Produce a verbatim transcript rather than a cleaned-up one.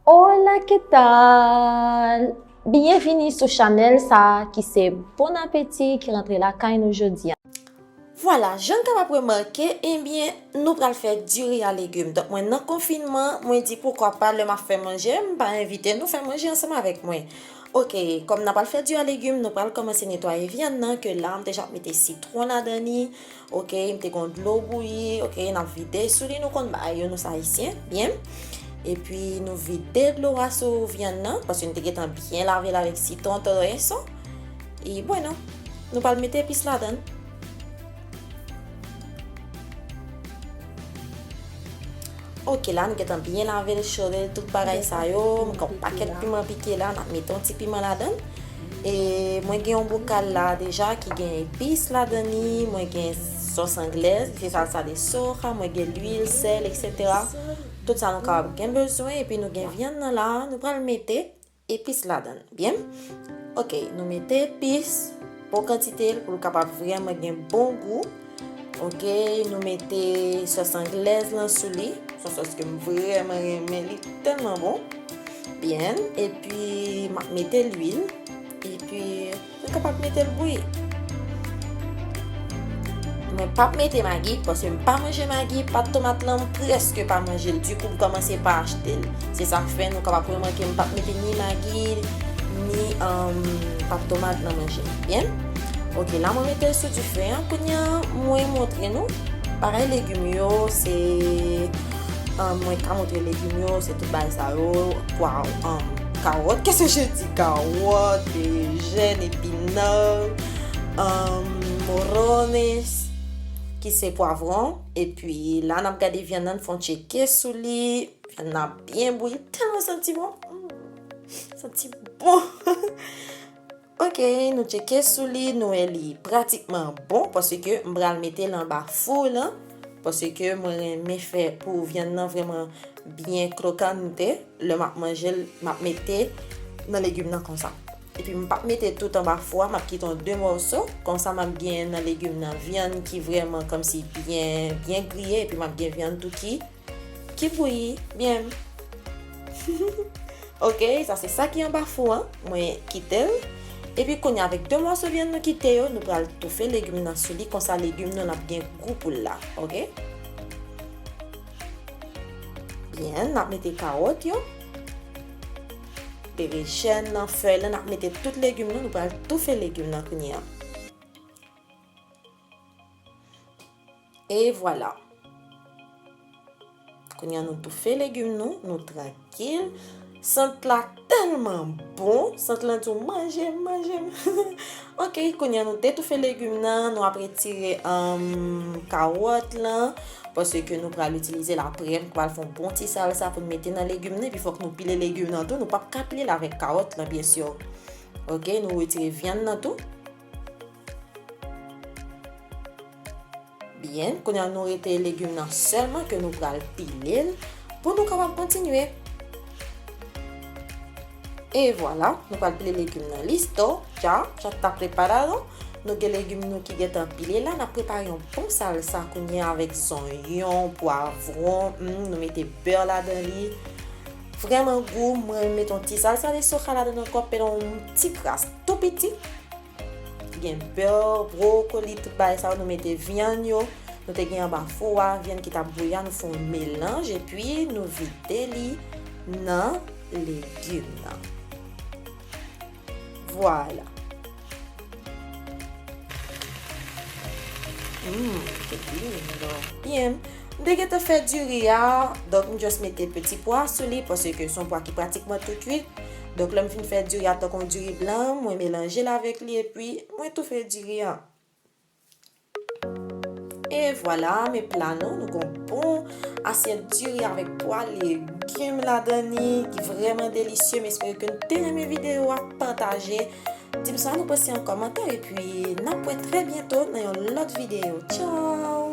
Hola, ¿qué tal? Byenvini sou chanèl sa a ki se Bon Apeti ki rantre lakay nou jodi a. Vwala, jan n kapab remake, ebyen, nou pral fè diri a legim. Donk, mwen nan konfinman, mwen di poukwa pa lè m ap fè manje, m pa envite nou fè manje ansanm avèk mwen. Oke, kòm n ap al fè diri a legim, nou pral kòmanse netwaye vyann nan, ke la, m te ja mete sitwon ladan li. Oke, m te gon dlo bouyi, oke, n ap vide sou li, nou konn bagay yo, nou se Ayisyen, byen. Epi nou vide dlo a sou vyann nan, paske nou te gentan byen lave l avèk sitwon, todo eso. E bueno, nou pral mete epis ladan l. Oke, la nou gentan byen lave l, chode l, tout bagay sa yo. M gen yon pakèt piman pike la, n ap mete yon ti piman ladan l. E mwen gen yon bokal la deja ki gen epis ladan li, mwen gen sòs anglèz, ki se salsa de soja, mwen gen lwil, sèl, etsetera. Tout sa nou kapab gen bezwen, epi nou gen vyann nan la, nou pral mete epis ladan l, byen. Oke, nou mete epis, bon kantite l pou l kapab vrèman gen bon gou. Oke, nou mete sòs anglèz lan sou li. Se yon sòs ke m vrèman renmen, li tèlman bon. Byen, epi m ap mete lwil. Epi nou kapab mete l bouyi. Mwen p ap mete magi, paske m pa manje magi, pat tomat lan, m prèske pa manje l ditou, m kòmanse pa achte l. Se sa k fè nou kapab remake m p ap mete ni magi, ni, um, pat tomat nan manje m. Byen? Oke, la mwen mete l sou dife an. Kounye a, mwen montre nou bagay legim yo, se, um, mwen ka montre legim yo, se tout bagay sa yo, pwa, um, kawòt, qu'est-ce que je dis? Kawòt, berejèn, epinal, um, morrones, ki se pwavwon. Epi la, n ap gade vyann nan, n fè yon tcheke sou li. Vyann nan byen bouyi, tèlman santi bon. Mm. Santi bon. Oke, nou tcheke sou li, nou wè li pratikman bon, paske m pral mete l anba fou lan, paske mwen renmen fè pou vyann nan vrèman byen krokante. Lè m ap manje l, m ap mete nan legim nan konsa. Epi m p ap mete tout anba fou a, m ap kite yon de mòso, konsa m ap gen nan legim nan vyann ki vrèman kòmsi byen, byen griye, epi m ap gen vyann tou ki ki bouyi byen. Oke, sa se sa ki anba fou an. Mwen kite l. Epi kounye a avèk de mòso vyann nou kite yo, nou pral toufe legim nan sou li. Konsa legim nou l ap gen gou pou l la. Oke? Byen, n ap mete kawòt yo. Berejèn nan, fèy lan, n ap mete tout legim nou. Nou pral toufe legim nan kounye a. E vwala. Kounye a nou toufe legim nou, nou trankil. Sant la tèlman bon, sant lan di w manje m, manje m. Oke, kounye a nou detoufe legim nan, nou ap retire, um, kawòt lan, paske nou pral itilize l apre, nou pral fè yon bon ti salsa pou n mete nan legim nan, epi fòk nou pile legim nan tou, nou p ap ka pile l avèk kawòt lan, byen si. Oke, nou retire vyann nan tou. Byen, kounye a nou rete legim nan sèlman ke nou pral pile l pou nou kapab kontinye. E vwala, nou pral pile legim nan. Listo, ya, ya está preparado. Nou gen legim nou ki gentan pile la. N ap prepare yon bon salsa kounye a avèk zonyon, pwavwon, hmm, nou mete bè ladan li. Vrèman gou, mwen mete yon ti salsa de soja ladan ankò, pero yon ti kras tou piti. Gen bè, bwokoli, tout bagay sa yo, nou mete vyann yo. Nou te gen anba fou a, vyann ki t ap bouyi a, nou fè yon melanj, epi nou vide li nan legim nan. Vwala. Mm, que lindo. Byen. M te gentan fè diri a, donk m just mete peti pwa sou li, paske se yon pwa ki pratikman tou kuit. Donk, lè m fin fè diri a tankou yon diri blan, mwen melanje l avèk li, epi mwen toufe diri a. E vwala, men pla nou, nou gon bon asyèt diri avèk pwa legim ladan li, ki vrèman delisye. M espere ke nou te renmen videyo a, pataje. Di m sa nou panse an kòmantè, epi n ap wè trè byento nan yon lòt videyo. Tchaw!